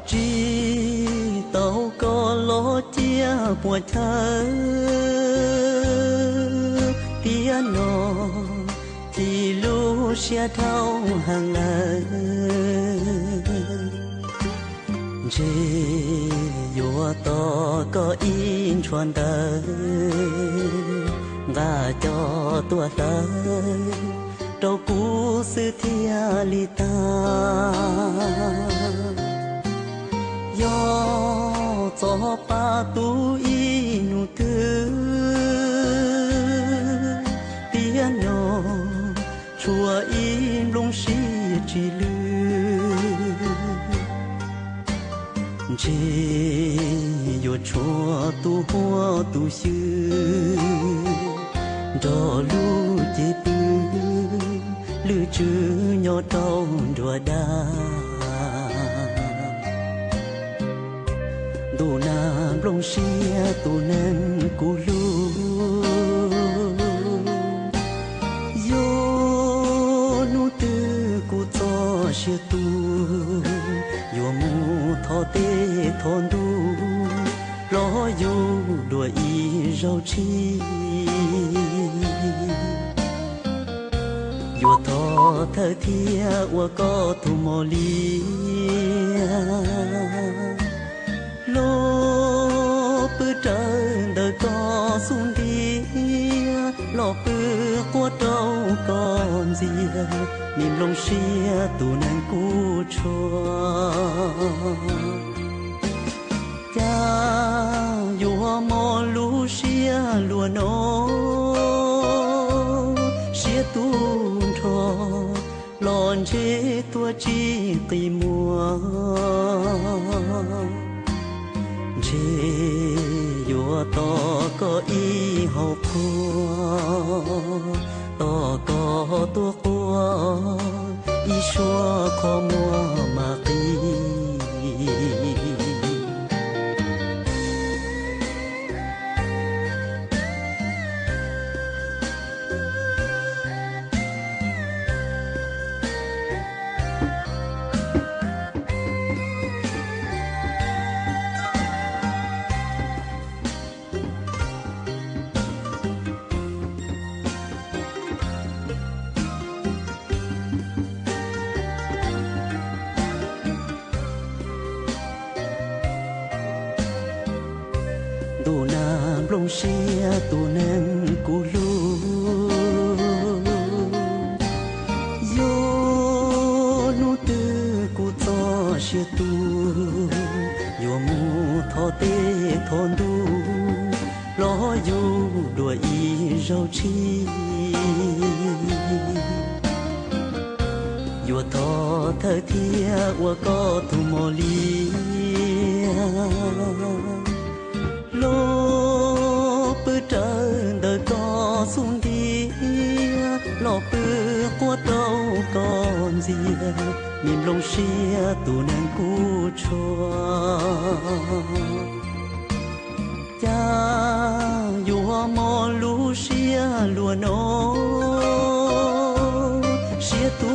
Tsis tau koj los cia puas chaw, tiam no cia lub siab dhau heev lawm. Ntshe yuav tos koj ib ntshuas ntawv, nqa coj tuaj hlawv rau kuv xwb thiaj li tag. Yog txog pab tub ib hnub twg, tiam no tshuav ib nplooj siab tsis lwj. Ntshe yuav tshuav tus huab tus xyw nrog lub cev pw, lwm tswv nyob rau nruab dag. Ntuj na nplooj siab tus neeg kuv hlub, yog hnub twg kuv txoj sia tu, yuav mus thov dej thov ntuj los yug dua ib zaug tshis. Yuav thov thawj thiab ua koj tus mos liab, los pw rawv ntawm koj xub ntiag, los pw quaj rau koj ntxiag, me nplooj siab tus neeg kuv tshuav. Cas yuav mob lub siab luaj no, siab tu nrho los ntshe tuag tsis qi muag. Ntshe yuav tos koj ib hauv qhua, tos koj tuaj quaj ib suab qhov muag mas qis. Ntuj na nplooj siab tus neeg kuv hlub, yog hnub twg kuv txoj sia tu, yuav mus thov dej thov ntuj los yug dua ib zaug tshis. Yuav thov thawj thiab ua koj tus mos liab, los pw rawv ntawm koj xub ntiag, los pw quaj rau koj ntxiag, me nplooj siab tus neeg kuv tshuav. Cas yuav mob lub siab luaj no, siab tu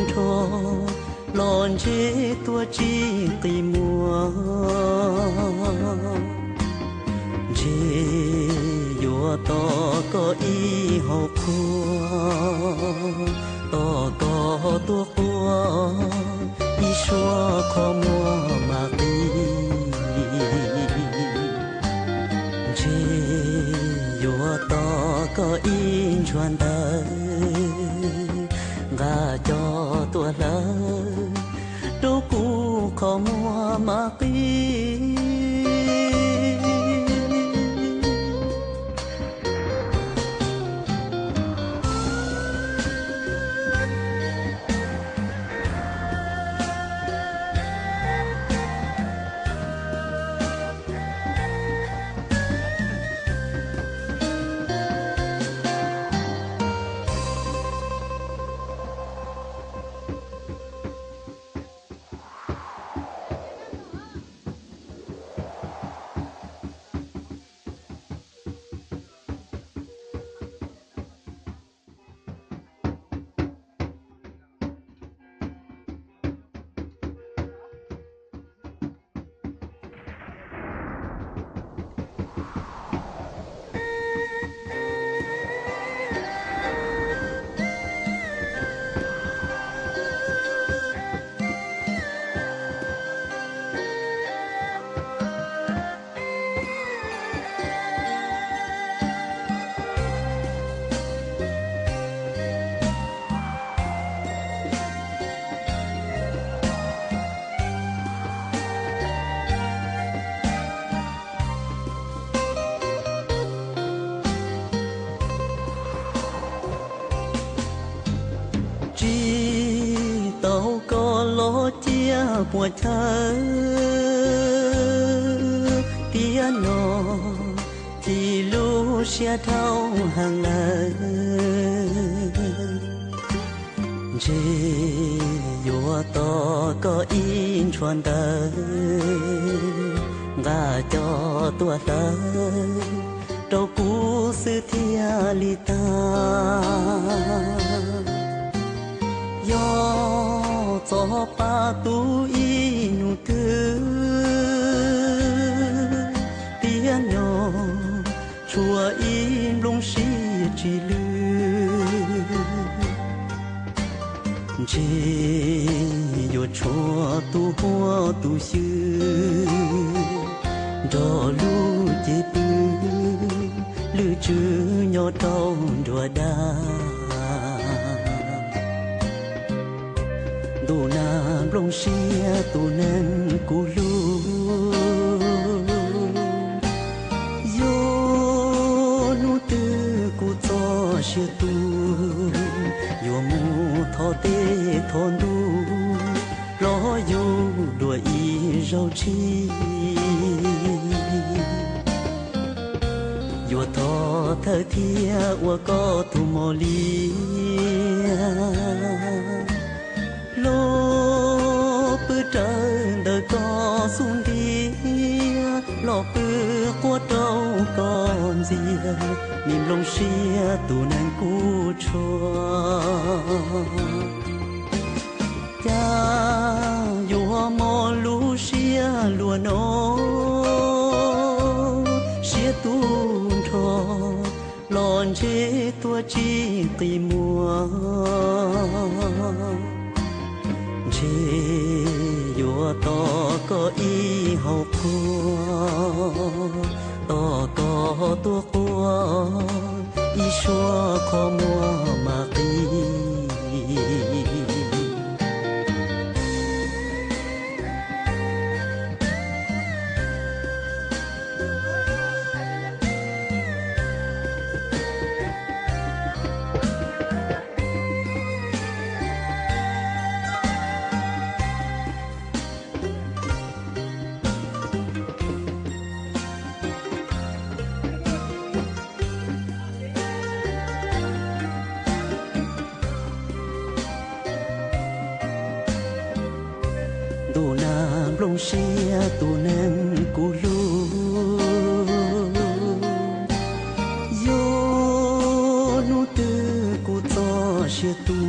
nrho los ntshe tuag tsis qi muag. Ntshe yuav tos koj ib hauv qhua, tos koj tuaj quaj ib suab qhov muag mas qis. Ntshe yuav tos koj ib ntshuas ntawv, nqa coj tuaj hlawv rau kuv qhov muag mas qis. puas chaw, tiam no cia lub siab dhau heev lawm. Ntshe yuav tos koj ib ntshua ntawv, nqa coj tuaj hlawv rau kuv xwb thiaj li tag. Yog txog pab tub ib hnub twg, tiam no tshuav ib nplooj siab tsis lwj. Ntshe yuav tshuav tus huab tus xyw nrog lub cev pw, lwm tswv nyob rau nruab dag. Ntuj na, nplooj siab tus neeg kuv hlub, yog hnub twg kuv txoj sia tu, yuav mus thov tej thov ntuj los yug dua ib zaug tshij. Yuav thov thawj thiab ua koj tus mos liab, los pw rawv ntawm koj xub ntiag, los pw quaj rau koj ntxiag, me nplooj siab tus neeg kuv tshua. Cas yuav mob lub siab luaj no, siab tu nrho los ntshe tuaj tsis qi muag. Ntshe yuav tos koj ib hauv qhua, tos koj tuaj quaj ib suab qhov muag mas qis. Ntuj na, nplooj siab tus neeg kuv hlub, yog hnub twg kuv txoj sia tu,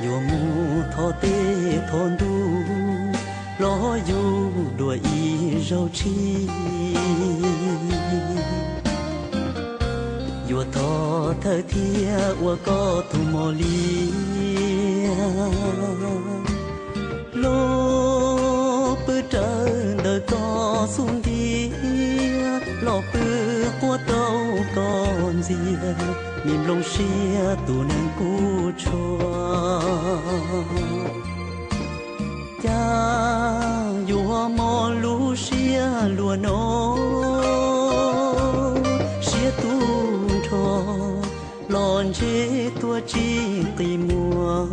yuav mus thov tej thov ntuj los yug dua ib zaug tshij. Yuav thov thawj thiab ua koj tus mos liab, los pw rawv ntawm koj xub ntiag, los pw quaj rau koj ntxiag, me nplooj siab tus neeg kuv tshua. Cas yuav mob lub siab luaj no, siab tu nrho los ntshe tuaj tsis qi muag.